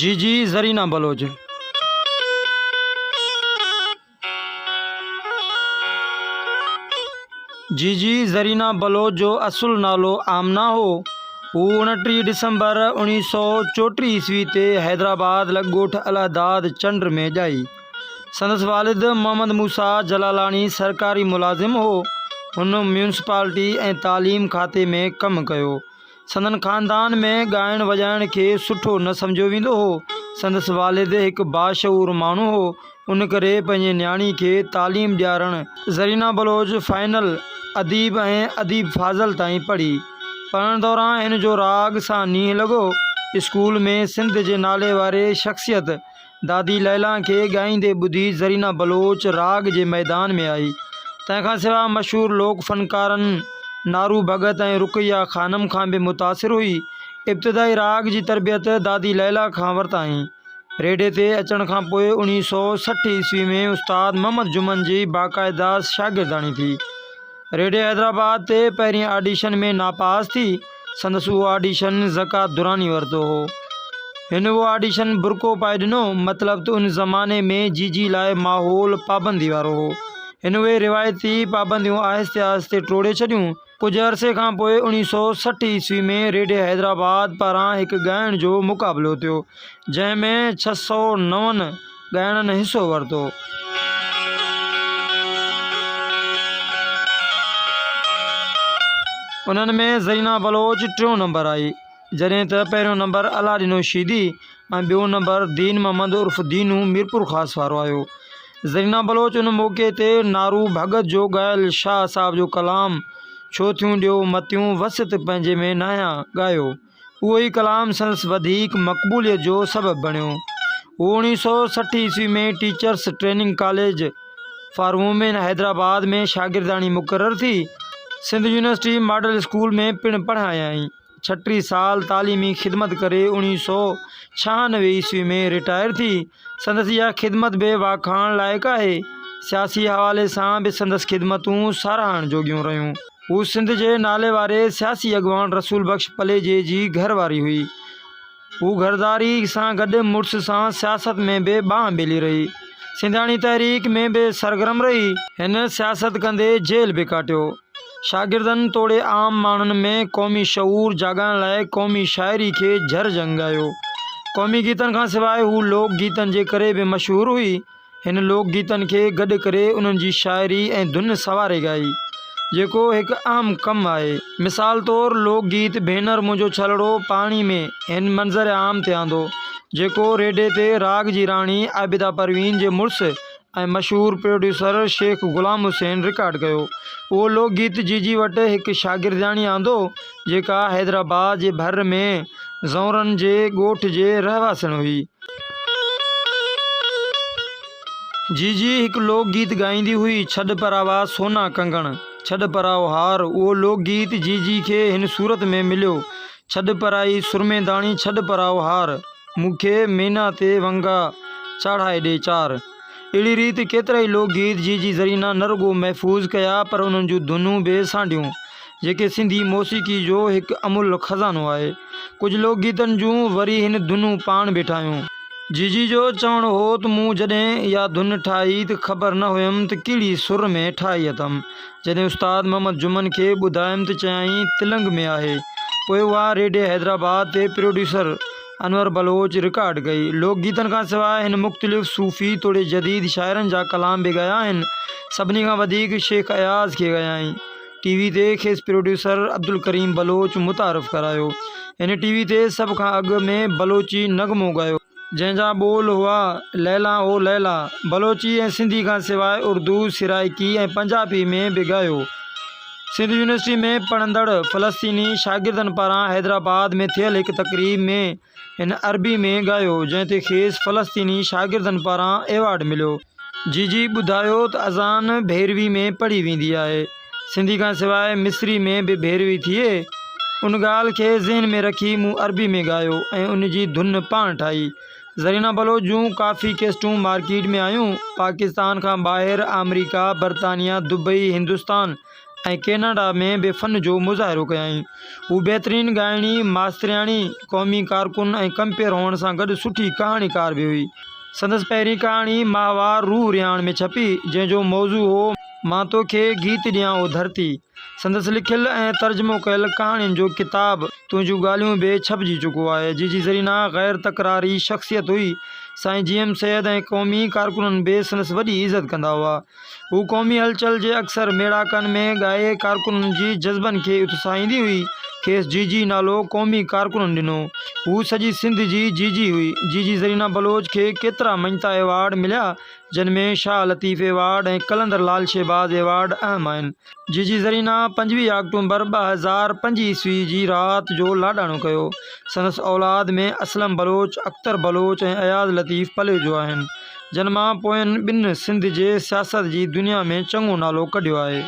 جيجي زرينا بلوچ. جيجي زرينا بلوچ جو اصل نالو آمنه هو. هوء 29 ڊسمبر 1934 عيسوي تي حيدرآباد لڳ ڳوٺ الهداد چنڊ ۾ ڄائي. سندس والد محمد موسيٰ جلالاڻي سرڪاري ملازم هو. هن ميونسپالٽي ۽ تعليم کاتي ۾ ڪم ڪيو. سندن خاندان ۾ ڳائڻ وڄائڻ کي سٺو نه سمجهيو ويندو هو. سندس والد هڪ باشعور ماڻهو هو، ان ڪري پنهنجي نياڻي کي تعليم ڏيارڻ. زرينا بلوچ فائنل اديب ۽ اديب فاضل تائين پڙهي. پڙهڻ دوران هن جو راڳ سان نينهن لڳو. اسڪول ۾ سنڌ جي نالي واري شخصيت دادي ليلان کي ڳائيندي ٻڌي زرينا بلوچ راڳ جي ميدان ۾ آئي. تنهن کان سواء مشهور لوڪ فنڪارن نارو ڀڳت ۽ رقيه خانم کان به متاثر هئي. ابتدائي راڳ جي تربيت دادي ليلا کان ورتائين. ريڊيي تي اچڻ کان پوء 1960 عيسوي ۾ استاد محمد جمن جي باقاعده شاگرداڻي ٿي. ريڊيو حيدرآباد تي پهرين آڊيشن ۾ ناپاس ٿي. سندس اهو آڊيشن زڪوات دراني ورتو هو. هن اهو آڊيشن برقعو پائي ڏنو، مطلب ته ان زماني ۾ جيجي لاء ماحول پابندي وارو هو. هن اهي روايتي پابنديون آهستي آهستي ٽوڙي ڇڏيون. ڪجهه عرصي کان پوء 1960 عيسوي ۾ ريڊيو حيدرآباد پاران هڪ ڳائڻ جو مقابلو ٿيو، جنهن ۾ 609 ڳائڻن حصو ورتو. انهن ۾ زرينا بلوچ ٽيون نمبر آئي، جڏهن ته پهريون نمبر الله ڏنو شيدي ۽ ٻيو نمبر دين محمد عرف دينو ميرپورخاص وارو آيو. زرينا بلوچ ان موقعي تي نارو ڀڳت جو ڳايل شاهه صاحب جو ڪلام ڇو ٿيون ڏيو متيون وسعت پنهنجي ۾ ناهيان ڳايو. اهو ئي ڪلام سندس وڌيڪ مقبوليت جو سبب بڻيو. هو 1960 عيسوي ۾ teachers training college for women Hyderabad ۾ شاگردياڻي مقرر ٿي. سنڌ يونيورسٽي ماڊل اسڪول ۾ پڻ پڙهايائين. 36 سال تعليمي خدمت ڪري 1996 عيسوي ۾ رٽائر ٿي. سندس اها خدمت به واکاڻ لائق آهي. سياسي حوالي سان به سندس خدمتون ساراهڻ جوڳيون رهيون. هوء سنڌ جي ناليواري سياسي اڳواڻ رسول بخش پليجي جي گهر واري هئي. هوء گهرداري سان گڏ مڙس سان سياست ۾ به ٻانهن ٻيلي رهي. سنڌياڻي تحريڪ ۾ به سرگرم رهي. هن سياست ڪندي جيل به ڪاٽيو. شاگردن توڙي عام ماڻهن ۾ قومي شعور جاڳائڻ لاء قومي شاعري کي جهر جهنگ ڳايو. قومي گيتن کان سواء هو لوڪ گيتن جي ڪري به مشهور هئي. هن لوڪ گيتن کي گڏ ڪري انهن جي شاعري ۽ ڌن سنواري ڳائي، جيڪو هڪ اهم ڪم آهي. مثال طور لوڪ گيت ڀينر منهنجو ڇلڙو پاڻي ۾ هن منظر عام تي آندو، جيڪو ريڊيي تي راڳ جي راڻي عابده پروين جي مڙس ۽ مشهور پروڊيوسر شيخ غلام حسين رڪارڊ ڪيو. اهو لوڪ گيت جيجي وٽ هڪ شاگردياڻي آندو، جيڪا حيدرآباد جي ڀر ۾ زئونرن جي ڳوٺ جي رهواسڻ هئي. جيجي هڪ لوڪ گيت ڳائيندي هئي، ڇڏ پراوا سونا ڪنگڻ، ڇڏ پرائو هار. اهو لوڪ گيت جيجي کي هن صورت ۾ مليو، ڇڏ پرائي سرمي داڻي، ڇڏ پرائو هار، مون کي مينا تي ونگا چاڙهائي ڏي چار. اهڙي ريت ڪيترائي لوڪ گيت جيجي زرينا نه رڳو محفوظ ڪيا پر انهن جون ڌنون به سانڍيون، جيڪي سنڌي موسيقي جو هڪ املهه خزانو آهي. ڪجهه لوڪ گيتن جون وري هن ڌنون پاڻ به ٺاهيون. جيجي جو چوڻ هو ته مون جڏهن اها ڌن ٺاهي ته خبر نه هيم ته ڪهڙي سر ۾ ٺاهي اٿم. جڏهن استاد محمد جمن کي ٻڌايم ته چيائين تلنگ ۾ آهي. پوء اها ريڊيو حيدرآباد تي پروڊيوسر انور بلوچ رڪارڊ ڪئي. لوڪ گيتن کان سواء هن مختلف صوفي توڙي جديد شاعرن جا ڪلام به ڳايا آهن. سڀني کان وڌيڪ شيخ اياز کي ڳايائين. ٽي وي تي کيس پروڊيوسر عبدالڪريم بلوچ متعارف ڪرايو. هن ٽي وي تي سڀ کان اڳ ۾ بلوچي نغمو ڳايو. جنهن جا ٻول هئا، ليلا او ليلا. بلوچي ۽ سنڌي کان سواء اردو، سرائيڪي ۽ پنجابي ۾ به ڳايو. سنڌ يونيورسٽي ۾ پڙهندڙ فلسطيني شاگردن پاران حيدرآباد ۾ ٿيل هڪ تقريب ۾ هن عربي ۾ ڳايو، جنهن تي کيس فلسطيني شاگردن پاران ايوارڊ مليو. جيجي ٻڌايو ته اذان ڀيروي ۾ پڙهي ويندي آهي. سنڌي کان سواء مصري ۾ به ڀيروي ٿئي. ان ڳالهه کي ذهن ۾ رکي مون عربي ۾ ڳايو ۽ ان جي ڌن پاڻ ٺاهي. زرينا بلوچ جون ڪافي ڪيسٽون مارڪيٽ ۾ آيون. پاڪستان کان ٻاهر آمريڪا، برطانيا، دبئي، هندستان ۽ ڪيناڊا ۾ به فن جو مظاهرو ڪيائين. هوء بهترين ڳائڻي، ماسترياڻي، قومي ڪارڪن ۽ ڪمپيئر هئڻ سان گڏ سٺي ڪهاڻيڪار به هئي. سندس پهرين ڪهاڻي ماهوار روح رهاڻ ۾ ڇپي، جنهن جو موضوع هو مان توکي گيت ڏيان او ڌرتي. سندس لکيل ۽ ترجمو ڪيل ڪهاڻين جو ڪتاب تنهنجون ڳالهيون به ڇپجي چڪو آهي. جيجي زرينا غير تڪراري شخصيت هئي. سائين جي ايم سيد ۽ قومي ڪارڪنن به سندس وڏي عزت ڪندا هئا. هوء قومي هلچل جي اڪثر ميڙاڪن ۾ ڳائي ڪارڪنن جي جذبن کي اتساهيندي هئي. کيس جيجي نالو قومي ڪارڪنن ڏنو. هوء سڄي سنڌ جي جيجي هئي. جيجي زرينا بلوچ کي ڪيترا مڃتا ايوارڊ مليا، جن ۾ شاهه لطيف ايوارڊ ۽ قلندر لال شهباز ايوارڊ اهم آهن. جيجي زرينا 25 آڪٽومبر 2005 عيسوي جي رات جو لاڏاڻو ڪيو. سندس اولاد ۾ اسلم بلوچ، اختر بلوچ ۽ اياز لطيف پليجو آهن، جن مان پوين ٻن سنڌ جي سياست جي دنيا ۾ چڱو نالو ڪڍيو آهي.